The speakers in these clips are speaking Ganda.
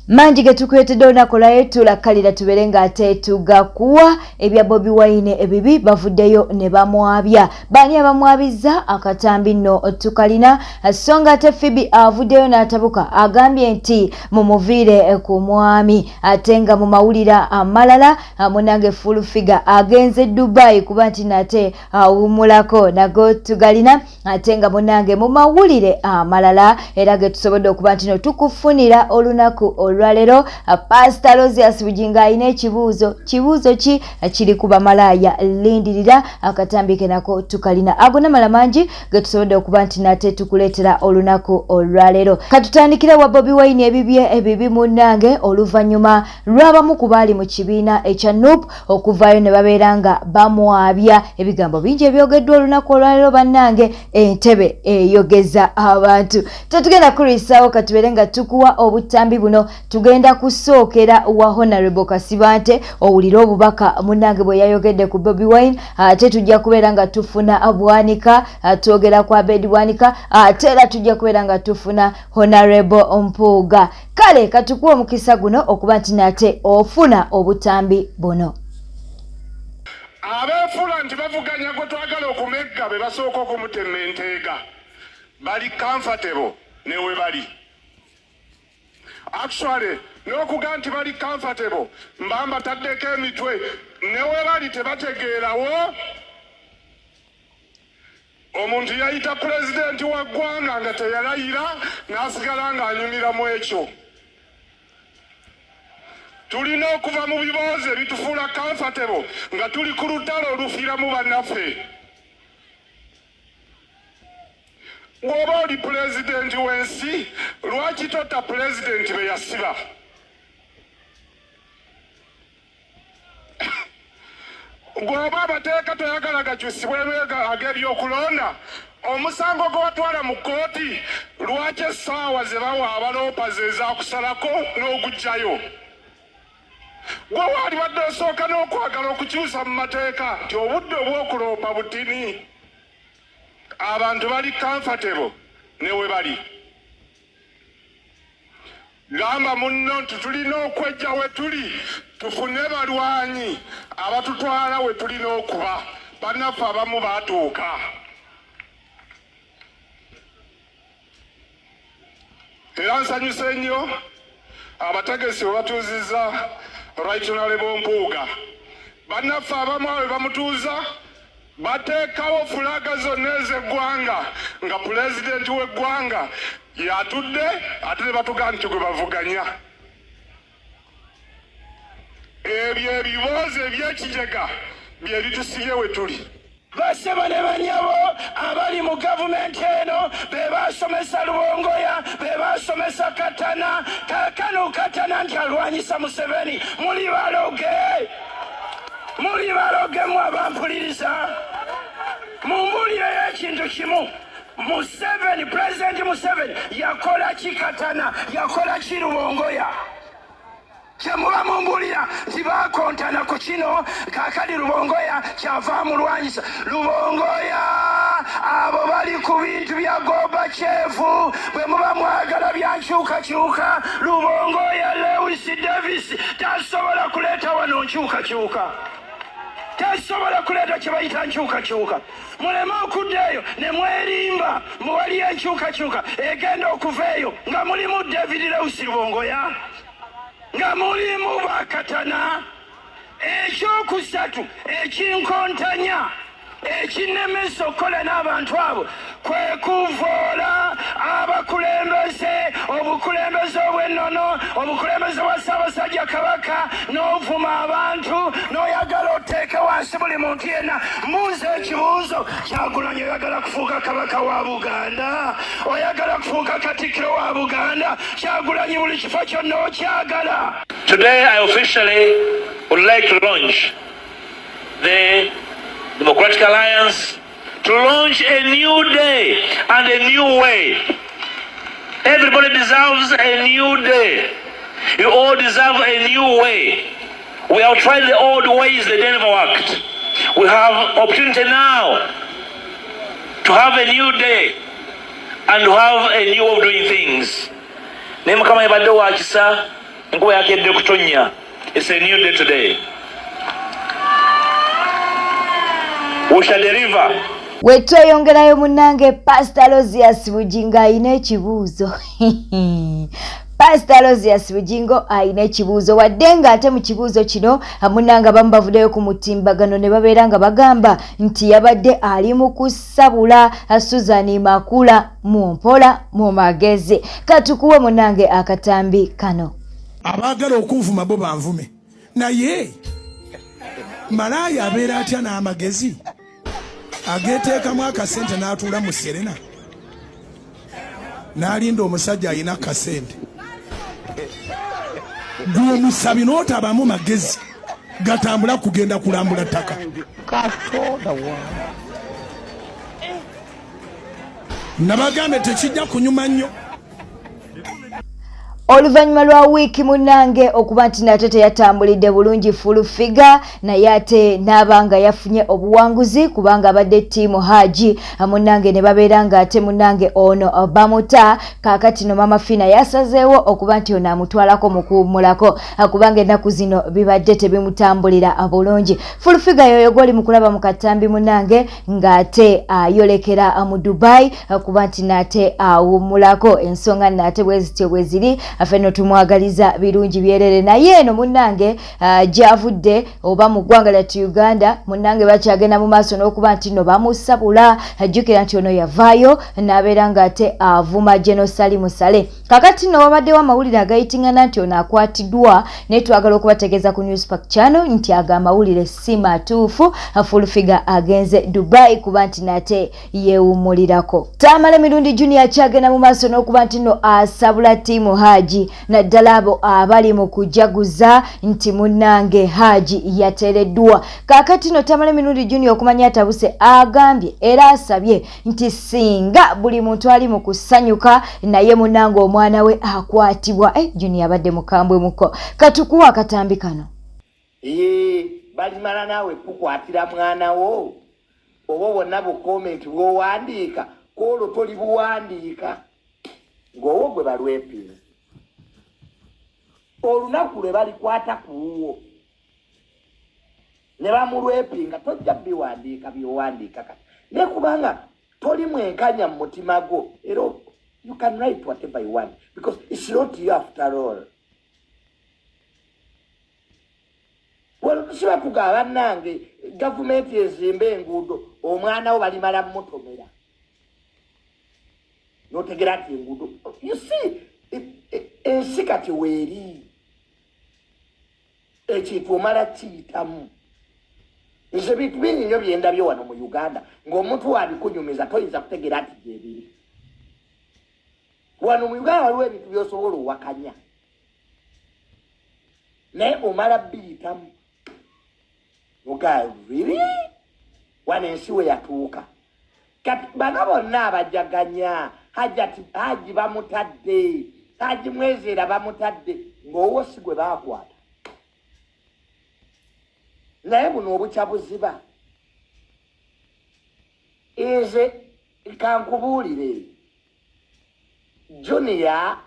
Mangi ge tukuleetedde olunaku olwaleero, tulakkalira tubeere ng'ate tugakuwa. Ebya Bobi Wine ebibi, bavuddeyo ne bamwabya. Baani abamwabizza? Akatambi nno tukalina. So nga ate Phoebe avuddeyo n'atabuka, agambye nti mumuviire ku mwami. Ate nga mu mawulire amalala, munange Full Figure agenze Dubai kuba nti nate awummulako, nago tugalina. Ate nga munange mu mawulire amalala era ge tusobodde okuba nti no tukufunira olunaku olwaleero, Pasita Aloysius Bugingo alina ekibuuzo. Kibuuzo ki? Kiri ku bamalaaya. Lindirira akatambike, nako tukalina. Ago namala mangi ge tusobodde okuba nti nate tukuleetera olunaku olwaleero. Katutandikire wa Bobi Wine ebibye ebibi. Munnange, oluvannyuma lw'abamu ku baali mu kibiina ekya NUP okuvaayo ne babeera nga bamwabya, ebigambo bingi ebyogeddwa olunaku olwaleero. Bannange, entebe eyogeza abantu. Tetugenda kulwisaawo, katubeere nga tukuwa obutambi buno. Tugenda kusookera wa Honorable Kasibante, owulire obubaka munnange bwe yayogedde ku Bobi Wine. Ate tujja kubeera nga tufuna Bwanika, twogera ku Abed Bwanika. Ate era tujja kubeera nga tufuna Honorable Mpuuga. Kale katukuwa omukisa guno okuba nti nate ofuna obutambi buno. Abeefuula nti bavuganya gwe twagala okumegga, be basooka okumutema enteega. Bali comfortable ne we bali. Actually, n'okuga nti bali comfortable, mba mbataddeko emitwe. Ne we bali tebategeerawo. Omuntu yayita pulezidenti wa ggwanga nga teyalayira, n'asigala ng'anyumiramu ekyo. Tulina okuva mu biboozi ebitufuula comfortable nga tuli ku lutalo olufiiramu bannaffe. Bw'oba oli pulezidenti w'ensi, lwaki totta pulezidenti be yasiba? Bw'oba amateeka toyagala gakyusibwemu ag'ebyokulonda, omusango gwe watwala mu kkooti, lwaki essaawa ze bawa abaloopa ze zakusalako n'oguggyayo? Gwe waalibadde osooka n'okwagala okukyusa mu mateeka nti obudde obw'okuloopa butini. Abantu bali comfortable ne we bali. Gamba munno nti tulina okwejja we tuli, tufune balwanyi abatutwala we tulina okuba. Bannaffe abamu baatuuka. Era nsanyuse nnyo abategesi bwe batuuzizza Right Honorable Mpuuga. Bannaffe abamu abo bamutuuza, bateekawo fulaga zonna ez'eggwanga nga pulezidenti w'eggwanga yatudde, ate ne batugaa nti gwe bavuganya. Ebyo ebiboozi ebyekijega bye bitusibye we tuli. Basebo ne banyabo abali mu gavumenti eno, be basomesa Lubongoya, be basomesa Katana. Kaakano Katana nti alwanyisa Museveni. Muli baloge, muli baloge mu abampuliriza. Mumbuulireyo ekintu kimu: Museveni, Pulezidenti Museveni yakola ki Katana? Yakola ki Lubongoya? Kyemuba mumbuulira nti bakontana ku kino, kaakati Lubongoya kyava amulwanyisa. Lubongoya, abo bali ku bintu bya Gorbachev. Bwe muba mwagala byankyukakyuka, Lubongoya Lewis Davis tasobola kuleeta wano nkyukakyuka, tasobola kuleeta kye bayita nkyukakyuka. Muleme okudda eyo ne mwerimba muwaliyo enkyukakyuka egenda okuva eyo nga mulimu David Lewis Lubongoya, nga mulimu bakatana. Ekyokusatu ekinkontanya, ekinnemesa okukola n'abantu abo, kwe kuvoola abakulembeze, obukulembeze obw'ennono, obukulembeze bwa Ssaabasajja Kabaka, n'ovuma abantu, n'oyagala oteeke wansi buli muntu yenna. Mbuuza ekibuuzo: Kyagulanyi, oyagala kufuuka kabaka wa Buganda? Oyagala kufuuka katikkiro wa Buganda? Kyagulanyi, buli kifo kyonna okyagala? Today, I officially would like to launch the Democratic Alliance, to launch a new day and a new way. Everybody deserves a new day. You all deserve a new way. We have tried the old ways, they never worked. We have opportunity now to have a new day and to have a new way of doing things. Naye Mukama yabadde wa kisa. Enkuba yakedde kutonnya. It's a new day today. We shall deliver. Wetweyongerayo munnange Pastor Aloysius Bugingo alina ekibuuzo. Pastor Aloysius Bugingo alina ekibuuzo, wadde ng'ate mu kibuuzo kino munnange abamu bavuddeyo ku mutimbagano ne babeera nga bagamba nti yabadde ali mu kusabula Susan Makula mu mpola mu magezi. Katukuwe munnange akatambi kano. Abaagala okunvuma bo banvume, naye malaaya abeera atya n'amagezi ageteekamu akasente n'atuula mu Serena n'alinda omusajja alina akasente gw'omusabi n'otabamu magezi gatambula kugenda kulambula ttaka. Nabagambe tekijja kunyuma nnyo. Oluvannyuma lwa wiiki munnange okuba nti nate teyatambulidde bulungi full figure, naye ate n'aba nga yafunye obuwanguzi kubanga abadde ttiimu Haji munnange ne babeera nga ate munnange ono bamuta. Kaakati no Mama Fina yasazeewo okuba nti ono amutwalako mu kuwummulako kubanga ennaku zino bibadde tebimutambulira bulungi. Full figure yoyo gw'oli mu kulaba mu katambi munnange ng'ate ayolekera mu Dubai kuba nti nate awummulako. Ensonga nate bwe zityo bwe ziri, affe no tumwagaliza birungi byerere. Naye eno munnange gy'avudde oba mu ggwanga lyattu Uganda munnange bakyagenda mu maaso n'okuba nti nno bamusabula. Ajjukira nti ono yavaayo n'abeera ng'ate avuma General Salim Saleh. Kaakati nno wabaddewo amawulire agayitingana nti ono akwatiddwa, naye twagala okubategeeza ku Newspark Channel nti ago amawulire si matuufu. Full figure agenze Dubai kuba nti nate yeewummulirako. Tamale Mirundi Junior akyagenda mu maaso n'okuba nti nno asabula ttiimu Haji, naddala abo abali mu kujaguza nti munnange Haji yateereddwa. Kaakati nno Tamale Mirundi Junior okumanya atabuse agambye era asabye nti singa buli muntu ali mu kusanyuka naye munnange omwana we akwatibwa. Junior abadde mukambwe muko. Katukuwa akatambi kano. Balimala naawe kukwatira mwana wo oba bwonna bu comment bw'owandiika kwolwo tolibuwandiika ng'owo gwe balwepinze. Olunaku lwe balikwata ku wuwo ne bamulwepinga tojja biwandiika by'owandiika kati, naye kubanga toli mwenkanya mu mutima gwo era you can write whatever you want because it's not you after all. Wano tusiba kugaba bannange gavumenti ezimba enguudo omwana wo balimala mmutomera n'otegera nti enguudo, you see, ensi kati weeri ekintu omala kiyitamu. Nze bintu bingi nnyo bye ndabye wano mu Uganda ng'omuntu wabikunyumiza toyinza kutegeera nti gyebiri. Wano mu Uganda waliwo ebintu by'osobola owakanya naye omala biyitamu oga really wano ensi we yatuuka. Kati bano bonna abajaganya Haji bamutadde, Haji Mwezeera bamutadde ng'owo si gwe baakwata, naye buno obukya buziba. Nze kankubuulire, Junior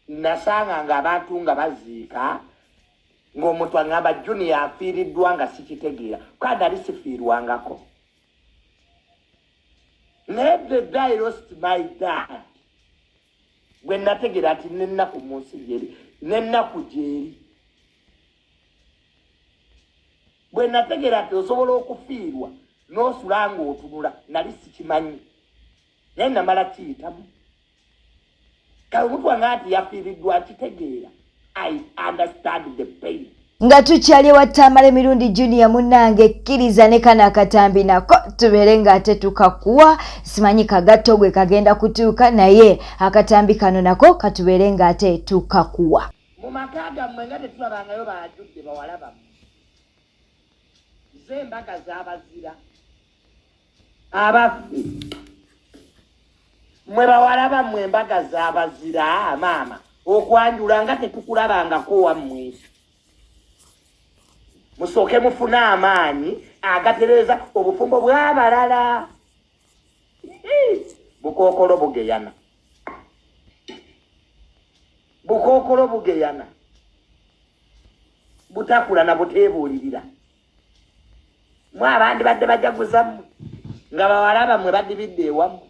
nasanga nga abantu nga baziika ng'omuntu aŋŋamba Junior afiiriddwa nga sikitegeera, kandi nali sifiirwangako. Naye the day I lost my dad, bwe nategeera nti n'ennaku mu nsi gyeri, n'ennaku gyeri. Bwe nategeera nti osobola okufiirwa n'osula ng'otunula, nali sikimanyi, naye namala kiyitamu. Kale omuntu wange nti yafiiriddwa nkitegeera, I understand the pain. Nga tukyali ewa Tamale Mirundi Junior munnange, kkiriza ne kano akatambi nako tubeere ng'ate tukakuwa. Simanyi kagatto gwe kagenda kutuuka, naye akatambi kano nako katubeere ng'ate tukakuwa. Mu maka gammwe nga tetulabangayo banjudde bawala bammwe, ze embaga z'abazira abaffe mmwe bawala bammwe embaga z'abazira maama okwanjula nga tetukulabangako wammwe. Musooke mufune amaanyi agatereeza obufumbo bw'abalala. Bukookolo bugeyana, bukookolo bugeyana. Butakula na buteebuulirira. Mwe abandi badde bajaguza mmwe nga bawala bammwe badibidde ewammwe,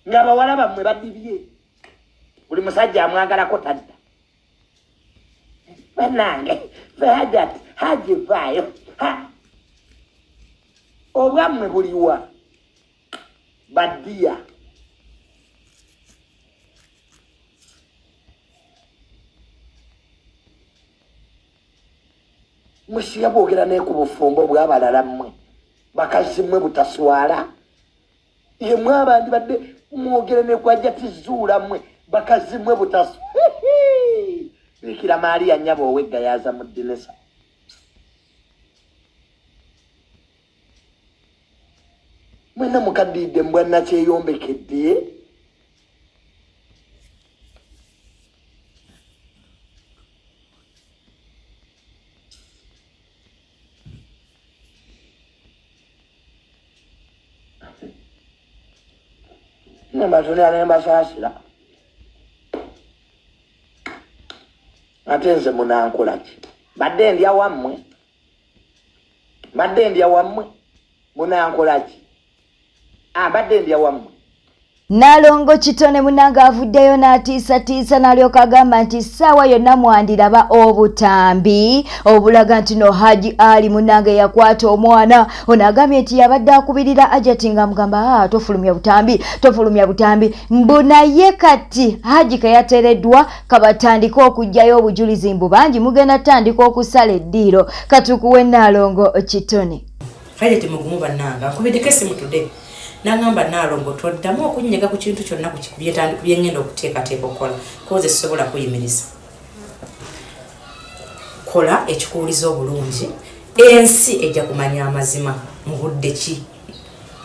nga bawala bammwe badibye, buli musajja amwagalako tadda. Bannange fe Hajat Haji vaayo, obwammwe buliwa baddiya. Musiya bwogera naye ku bufumbo bw'abalala mmwe bakazi mmwe butaswala. Ye mwe abandi badde mwogere ne kwajja tizuula mmwe bakazi mmwe butaswala. Bikira Maria nnyabo ow'eggayaza mu ddinisa. Mwenna mukaddiidde mu bwannakyeyombekedde. Nembatunira nembasaasira, ate nze munankola ki? Badde ndya wammwe, mbadde ndya wammwe, munankola ki? Mbadde ndya wammwe. Nalongo Kitone munange avuddeyo n'atiisatiisa n'alyoka agamba nti ssaawa yonna mwandiraba obutambi obulaga nti no Haji Ali munange yakwata omwana. Ono agambye nti yabadde akubirira Hajati ng'amugamba ah, tofulumya butambi, tofulumya butambi, mbu naye kati Haji keyateereddwa kabatandike okuggyayo obujulizi, mbu bangi mugenda tandika okusala eddiiro. Katukuwe Nalongo Kitone. Hajati mugumu bannange, ankubiddeko essimu today nangamba Nalongo toddamu okunyega ku kintu kyonna ku byengenda okuteekateeka okukola, koze sisobola kuyimiriza. Kola ekikuwuliza obulungi, ensi ejja kumanya amazima mu budde ki.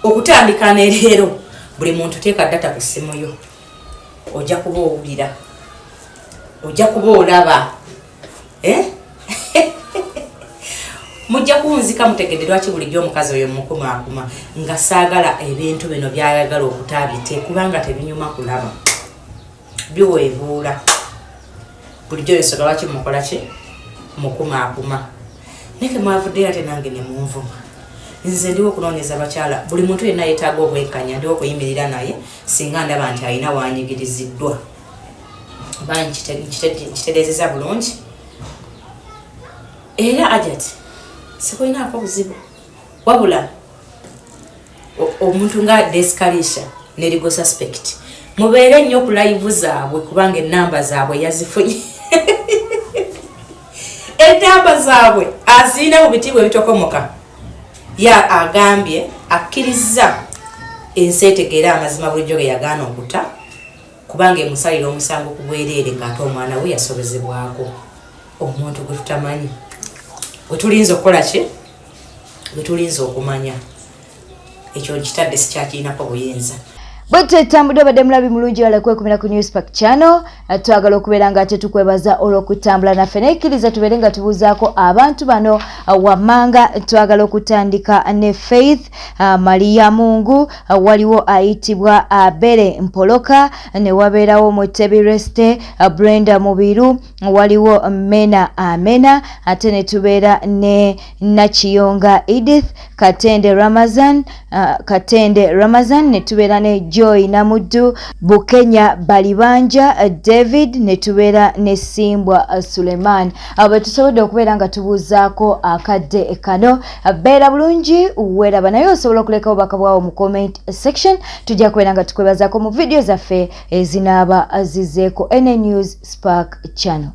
Okutandika ne leero buli muntu teeka data ku ssimu yo, ojja kuba owulira, ojja kuba olaba. Mujja kunzika mutegedde lwaki bulijjo omukazi oyo mukumaakuma nga saagala ebintu bino byayagala okutaabite, kubanga tebinyuma kulaba, biweebuula. Bulijjo ensonga lwaki mukola ki mukumaakuma, naye ke mwavuddeyo ate nange ne munvuma. Nze ndiwo okunoonyeza bakyala, buli muntu yenna yeetaaga obwenkanya, ndiwo okuyimirira naye singa ndaba nti alina wanyigiriziddwa. Oba nkitereezeza bulungi. Era Hajati sikulinaako buzibu, wabula omuntu nga Deskalisha ne Legal Suspect mubeere nnyo ku live zaabwe, kubanga ennamba zaabwe yazifunye, ennamba zaabwe azirina mu bitiibwa ebitokomoka. Ya agambye akkirizza ensi etegeere amazima bulijjo ge yagaana okuta, kubanga emusalira omusango ku bwereere ng'ate omwana we yasobezebwako omuntu gwe tutamanyi, gwe tulinza okukola ki, gwe tulinza okumanya. Ekyo nkitadde sikyakirinako buyinza. Bwetyo etambudde. Obadde mulabi mulungi wala kwekumira ku Newspark Channel. Twagala okubeera nga tetukwebaza olw'okutambula naffe, naye kkiriza tubeere nga tubuuzaako abantu bano wammanga. Twagala okutandika ne Faith Maria Mungu, waliwo ayitibwa Abere Mpoloka, ne wabeerawo Mutebi Reste, Brenda Mubiru, waliwo Mena Amena, ate ne tubeera ne Nakiyonga Edith Katende Ramazan, Katende Ramazan, ne tubeera ne Joy Namuddu Bukenya Balibanja David, ne tubeera ne Simbwa Suleiman. Abo betusobodde okubeera nga tubuuzaako akadde kano. Beera bulungi, weeraba, naye osobola okuleka obubaka bwawo mu comment section, tujja kubeera nga tukwebazaako mu vidiyo zaffe ezinaaba zizeeko. NN News Spark Channel.